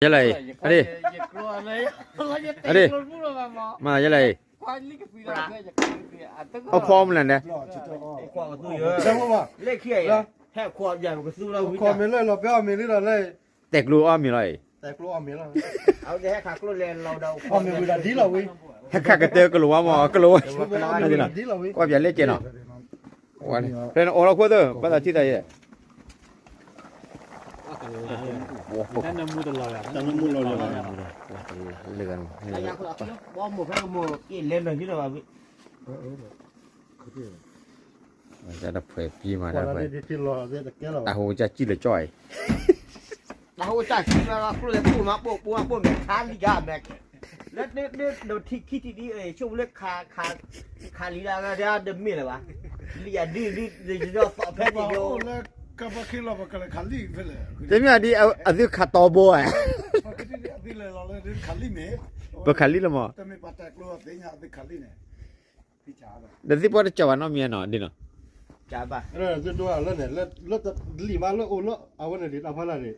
ယဲလဲၣ်အံၤ, အဒ့, အဒ့, မ့ၢ်ယဲလဲၣ်အံၤ, အီၣ်ခွီအီၣ်မနုၤလဲၣ်, လၢခံအံၤ, ဟဲခွီမ့ၢ်လၢလီၤ ပအီၣ်မ့ၢ်လံဒီးလၢ တဲာ်ကျိအီၣ်မ့ၢ်လီၤအံၤ, ဟဲခးကတၢၢ်ကလိာ်ဝါမ့ၢ် ကလိာ်ဝါ, ကွၢ်ပၠးလဲၣ်ကဲနီၤ, ဖဲနအိၣ်လီၤခိၣ်သၢ ဘၣ်သးထံၣ်သးယဲ တၢ်ဖှဲးပံမး တၢ်ဟိကစၢ်စံၣ်လၢကၠီအံၤ, တၢ်ဟိကစၢ်စံၣ်လၢကၠီမး ပိၢ်ပိၢ်မး ပိၢ်မဲာ်ခါလံဂၤမဲာ်, လၢဒၢဒၢဒိးထံခံထံဒ်အံၤ ဆိကမိၣ်လၢ ခးလံဒၣ်ဒၣ်တမ့ၢ်လၢၤဘၣ်, လံယၤဒုဒုဒုသီၣ်ဖဲတယိ, လၢကဘၣ်ခ့လီၤပကလဲၤခးလံဖဲလဲၣ်, တမ့ၢ်ဒ်အသုခးတီဘိဧါ, ပခးလံလီၤမး, တမ့ၢ်ပှၤတဲကျိသ့ၣ်ညါအသုခးလံန့ၣ်, ဒီးသံၣ်ပှၢ်တကၠီၤဘၣ်နီတမံၤနီၤ ဒ်နီၤ, လၢသုဒိလၢန့ၣ် လၢလံာ်မးလၢအိၣ်လၢအဝဲန့ၣ်ဒံးတၢ်ဖီလာ်န့ၣ်